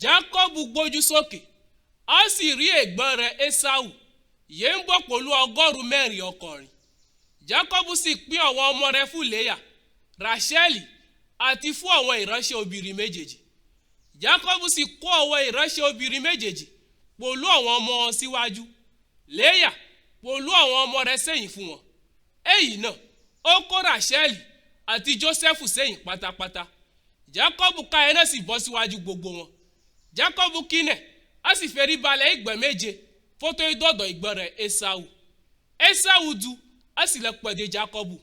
Jákọ́bù gbójú sókè, á sì rí ẹ̀gbọ́n rẹ̀ Ésáù, yé ń bọ̀ pẹ̀lú 400 ọkọ̀rin. Jákọ́bù sì pín àwọn ọmọ rẹ̀ fún Léyà, Ráṣẹ́lì àti fún àwọn ìránṣẹ́ obìnrin méjèèjì. Jákọ́bù sì kó àwọn ìránṣẹ́ obìnrin méjèèjì pẹ̀lú àwọn ọmọ wọn síwájú, Léyà pẹ̀lú àwọn ọmọ rẹ̀ sẹ́yìn fún wọn. Èyí náà, ó kó Ráṣẹ́lì àti Jósẹ́fù sẹ́yìn pátápátá. Jákọ́bù ká ẹná sì bọ́ síwájú gbogbo wọn. Jákọ́bù kínẹ̀, á sì ferí balẹ̀ ìgbọ̀n 7 fótó ìdọ̀dọ̀ ìgbọ̀n rẹ̀ Ésáù. Ésáù du, á sì lọ pẹ̀dé Jákọ́bù.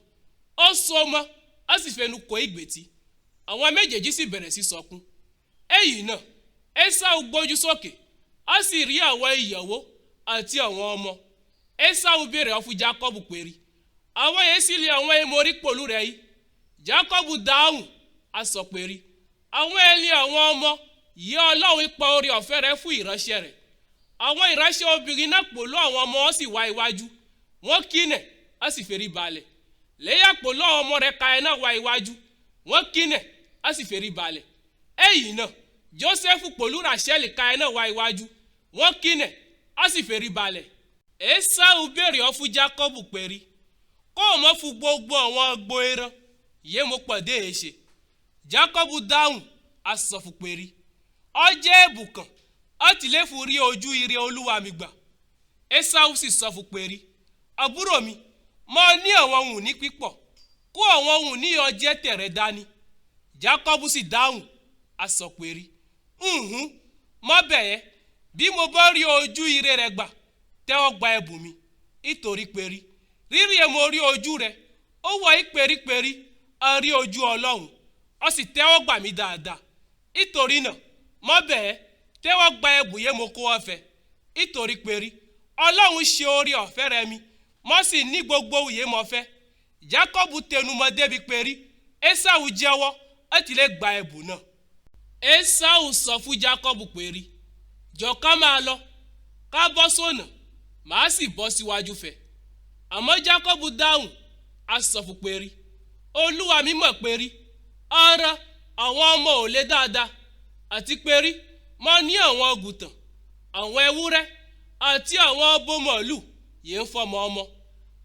Ó so mọ́, á sì fẹnu kò ìgbètí. Àwọn méjèèjì sì bẹ̀rẹ̀ sí sọkún. Èyí náà, Ésáù gbójú sókè, á sì rí àwọn ìyàwó àti àwọn ọmọ. Ésáù béèrè ọ fún Jákọ́bù péré. Àwọn yẹn sì lé àwọn emorí pòlú rẹ̀ yìí. Jákọ́bù dáhùn, á sọ péré. Àwọn ẹni àwọn ọmọ yìí Ọlọ́run ipa oore ọ̀fẹ́ rẹ̀ fún ìránṣẹ́ rẹ̀. Àwọn ìránṣẹ́ obìnrin náà pòlú àwọn ọmọ wọn sì wá iwájú. Wọ́n kínẹ̀, á sì ferí balẹ̀. Léyà pòlú àwọn ọmọ rẹ̀ ka ẹná wá iwájú. Wọ́n kínẹ̀, á sì ferí balẹ̀. Èyí náà, Jósẹ́fù pòlú Ráṣẹ́lì ka ẹná wá iwájú. Wọ́n kínẹ̀, á sì ferí balẹ̀. Ésáù béèrè ọ fún Jákọ́bù péré. Kó o mọ̀ fún gbogbo àwọn agbo ẹran, yé mo pàdé èṣe. Jákọ́bù dáhùn, á sọ fún péré. Ọ jẹ́ ẹ̀bùkàn, ọ ti lè fún rí ojú ire Olúwa mi gbà. Ésáù sì sọ fún péré. Àbúrò mi, mo ní àwọn ohun ní pípọ̀, kó àwọn ohun ní ọjẹ́ tẹ̀rẹ̀ dání. Jákọ́bù sì dáhùn, á sọ péré. Ǹhún, mọ́ bẹ̀yẹ, bí mo bá rí ojú ire rẹ gbà, tẹ́wọ́ gba ẹ̀bùn mi. Nítorí péré, rírí ẹ mo rí ojú rẹ, ó wọ í períperí, a rí ojú Ọlọ́run, ó sì tẹ́wọ́ gbà mí dáadáa. Nítorí náà, mọ́ bẹ̀ẹ́, tẹ́wọ́ gba ẹ̀bùn yẹn mo kó ọ fẹ́. Nítorí péré, Ọlọ́run ṣe oore ọ̀fẹ́ rẹ mi, mọ́ sì ní gbogbo òye mo fẹ́. Jákọ́bù tẹnumọ́ débi péré, Ésáù jẹ́wọ́, ó ti lè gba ẹ̀bùn náà. Ésáù sọ fún Jákọ́bù péré, jọ̀ ká máa lọ, ká bọ́ sọ́nà, màá sì bọ́ síwájú fẹ́. Àmọ́ Jákọ́bù dáhùn, á sọ fún péré, Olúwa mi mọ̀ péré, ara àwọn ọmọ ò lè dáadáa, àti péré, mo ní àwọn àgùntàn, àwọn ewúrẹ́, àti àwọn abo màlúù yìí ń fọmọ ọmọ.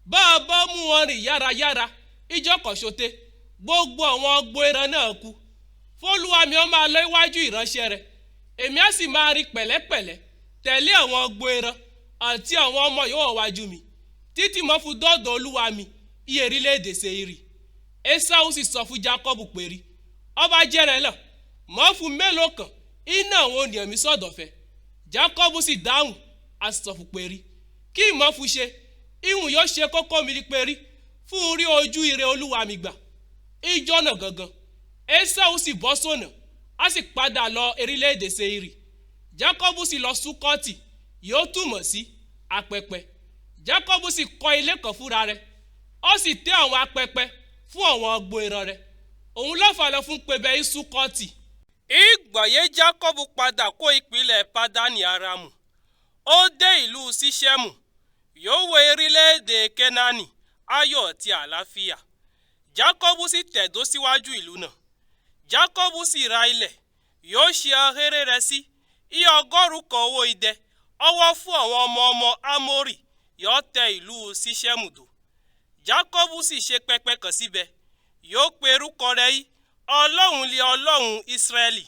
Bá a bá mú wọn rìn yárayára, ijọ́ kan ṣoté, gbogbo àwọn agbo ẹran náà kú. F'Olúwa mi ó máa lọ iwájú ìránṣẹ́ rẹ̀, èmi á sì máa rìn pẹ̀lẹ́pẹ̀lẹ́ tẹ̀lé àwọn agbo ẹran àti àwọn ọmọ yòówù wájú mi, títí mo fi dọ́dọ̀ Olúwa mi iye orílẹ̀-èdè Seiri. Ésáù sì sọ fún Jákọ́bù péré, ọba jẹ́rẹ̀ náà, mọ́ fún mélòó kan iná àwọn ènìyàn mi sọ̀dọ̀ fẹ́. Jákọ́bù sì dáhùn, á sọ fún péré, kí ìmọ̀ fún ṣe, ìhùn yóò ṣe kókó mi ní péré, fún rí ojú ire Olúwa mi gbà. Ijọ́ náà gangan, Ésáù sì bọ́ sọ́nà, á sì padà lọ orílẹ̀-èdè Seiri. Jákọ́bù sì lọ Súkọ́tì, yóò túmọ̀ sí apẹpẹ. Jákọ́bù sì kọ́ ilé kan fúnra rẹ̀, ó sì tẹ́ àwọn apẹpẹ fún àwọn agbo ẹran rẹ̀. Òun ló fà lọ fún pebẹ Súkọ́tì. Ìgbọ̀nyé Jákọ́bù padà kó ìpìlẹ̀ Padani Aramu. Ó dé ìlú Ṣiṣẹ́mù, yóò wo orílẹ̀-èdè Kénáánì, ayọ̀ àti àlàáfíà. Jákọ́bù sì tẹ̀dó síwájú ìlú náà. Jákọ́bù sì ra ilẹ̀, yóò ṣe ahéré rẹ̀ sí iye 100 owó idẹ, ọwọ́ fún àwọn ọmọ ọmọ Ámórì yóò tẹ ìlú Ṣiṣẹ́mù dó. Jákọ́bù sì ṣe pẹpẹ kan síbẹ̀, yóò pe orúkọ rẹ̀ yí Ọlọ́run lé Ọlọ́run Ísírẹ́lì.